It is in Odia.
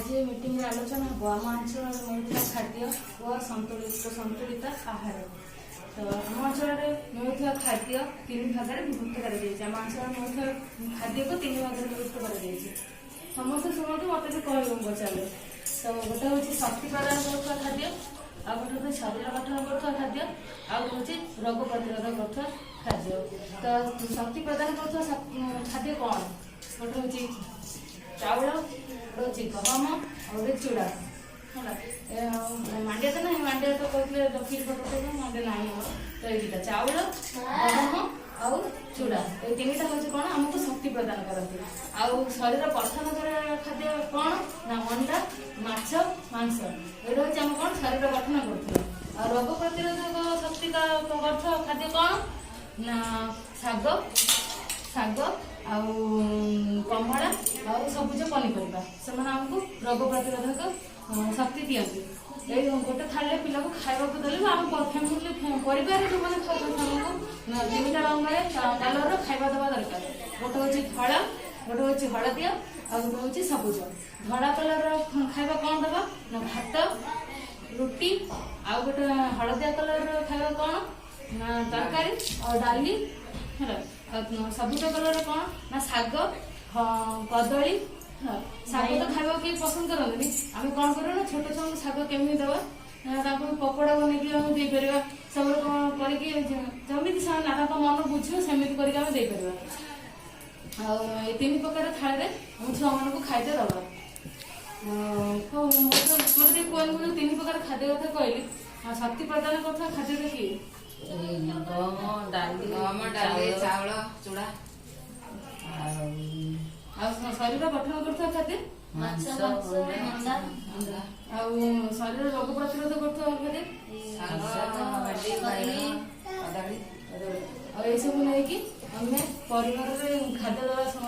ଆଜି ଏ ମିଟିଂରେ ଆଲୋଚନା ହେବ ଆମ ଅଞ୍ଚଳରେ ମିଳୁଥିବା ଖାଦ୍ୟ ଓ ସନ୍ତୁଳିତ ଆହାର। ତ ଆମ ଅଞ୍ଚଳରେ ମିଳୁଥିବା ଖାଦ୍ୟ ତିନି ଭାଗରେ ବିଭକ୍ତ କରାଯାଇଛି। ଆମ ଅଞ୍ଚଳରେ ମିଳୁଥିବା ଖାଦ୍ୟକୁ ତିନି ଭାଗରେ ବିଭକ୍ତ କରାଯାଇଛି। ସମସ୍ତେ ଶୁଣନ୍ତୁ, ମତେ ବି କହିବ ମୁଁ ପଚାରିଲେ। ତ ଗୋଟେ ହଉଛି ଶକ୍ତି ପ୍ରଦାନ କରୁଥିବା ଖାଦ୍ୟ, ଆଉ ଗୋଟେ ହଉଛି ଶରୀର ଗଠନ କରୁଥିବା ଖାଦ୍ୟ, ଆଉ ଗୋଟେ ହଉଛି ରୋଗ ପ୍ରତିରୋଧ କରୁଥିବା ଖାଦ୍ୟ। ତ ଶକ୍ତି ପ୍ରଦାନ କରୁଥିବା ଖାଦ୍ୟ କଣ? ଗୋଟେ ହଉଛି ଚାଉଳ, ଗୋଟେ ହଉଛି ଗହମ, ଆଉ ଗୋଟେ ଚୁଡ଼ା। ହେଲା, ଆଉ ମାଣ୍ଡିଆ ତ ନାହିଁ। ମାଣ୍ଡିଆ ତ କହୁଥିଲେ କ୍ଷୀର ଫଟୋ, ମାଣ୍ଡିଆ ନାହିଁ ଆମର। ତ ଏଇ ଦିଟା, ଚାଉଳ, ଗହମ ଆଉ ଚୁଡ଼ା, ଏଇ ତିନିଟା ହଉଛି କଣ? ଆମକୁ ଶକ୍ତି ପ୍ରଦାନ କରନ୍ତି। ଆଉ ଶରୀର ଗଠନ କରିବା ଖାଦ୍ୟ କଣ ନା ଅଣ୍ଡା, ମାଛ, ମାଂସ। ଏଇଟା ହଉଛି ଆମ କଣ? ଶରୀର ଗଠନ କରୁଥିଲା। ଆଉ ରୋଗ ପ୍ରତିରୋଧକ ଶକ୍ତି କରୁଥିବା ଖାଦ୍ୟ କଣ ନା ଶାଗ ଆଉ କମଳା ଆଉ ସବୁଜ ପନିପରିବା। ସେମାନେ ଆମକୁ ରୋଗ ପ୍ରତିରୋଧକ ଶକ୍ତି ଦିଅନ୍ତି। ଏଇ ଗୋଟେ ଥାଳିରେ ପିଲାକୁ ଖାଇବାକୁ ଦେଲେ ବି ଆମ ଫ୍ୟାମିଲି, ପରିବାରରେ ଯୋଉମାନେ ଖାଉଛନ୍ତି, ସେମାନଙ୍କୁ ତିନିଟା ରଙ୍ଗରେ କଲରର ଖାଇବା ଦେବା ଦରକାର। ଗୋଟେ ହଉଛି ଧଳା, ଗୋଟେ ହଉଛି ହଳଦିଆ, ଆଉ ଗୋଟେ ହଉଛି ସବୁଜ। ଧଳା କଲରର ଖାଇବା କଣ ଦବା ନା ଭାତ, ରୁଟି। ଆଉ ଗୋଟେ ହଳଦିଆ କଲରର ଖାଇବା କଣ ନା ତରକାରୀ ଆଉ ଡାଲି। ହେଲା, ଆଉ ସବୁଜ କଲର କଣ ନା ଶାଗ, କଦଳୀ। ହେଲା, ଶାଗ ତ ଖାଇବାକୁ କେହି ପସନ୍ଦ କରନ୍ତିନି। ଆମେ କଣ କରିବା ନା ଛୋଟ ଛୁଆଙ୍କୁ ଶାଗ କେମିତି ଦେବା ନା ତାଙ୍କୁ ପକୋଡା ବନେଇକି ଆମେ ଦେଇପାରିବା। ସବୁ କଣ କରିକି, ଯେମିତି ସେମାନେ ତାଙ୍କ ମନ ବୁଝିବ, ସେମିତି କରିକି ଆମେ ଦେଇପାରିବା। ଆଉ ଏଇ ତିନି ପ୍ରକାର ଥାଳିରେ ଆମ ଛୁଆମାନଙ୍କୁ ଖାଦ୍ୟ ଦବା। ହଉ, ମତେ ଟିକେ କୁହନ୍ତୁ, ମୁଁ ଯୋଉ ତିନି ପ୍ରକାର ଖାଦ୍ୟ କଥା କହିଲି, ଆଉ ଶକ୍ତି ପ୍ରଦାନ କରୁଥିବା ଖାଦ୍ୟଟା କି? ଏଇ ଗହମ, ଡାଲି। ଗହମ, ଡାଲି, ଚାଉଳ, ଚୁଡ଼ା। ଆଉ ଆଉ ଶରୀର ଗଠନ କରୁଥିବା ଖାଦ୍ୟ? ମାଂସ, ଅଣ୍ଡା। ଆଉ ଶରୀର ରୋଗ ପ୍ରତିରୋଧ କରୁଥିବା ଖାଦ୍ୟ? ଶାଗ, ଭେଣ୍ଡି, ବାଇଗଣ, କଦଳୀ। ଆଉ ଏଇସବୁ ନେଇକି ଆମେ ପରିବାରରେ ଖାଦ୍ୟ ଦେବା ସମୟରେ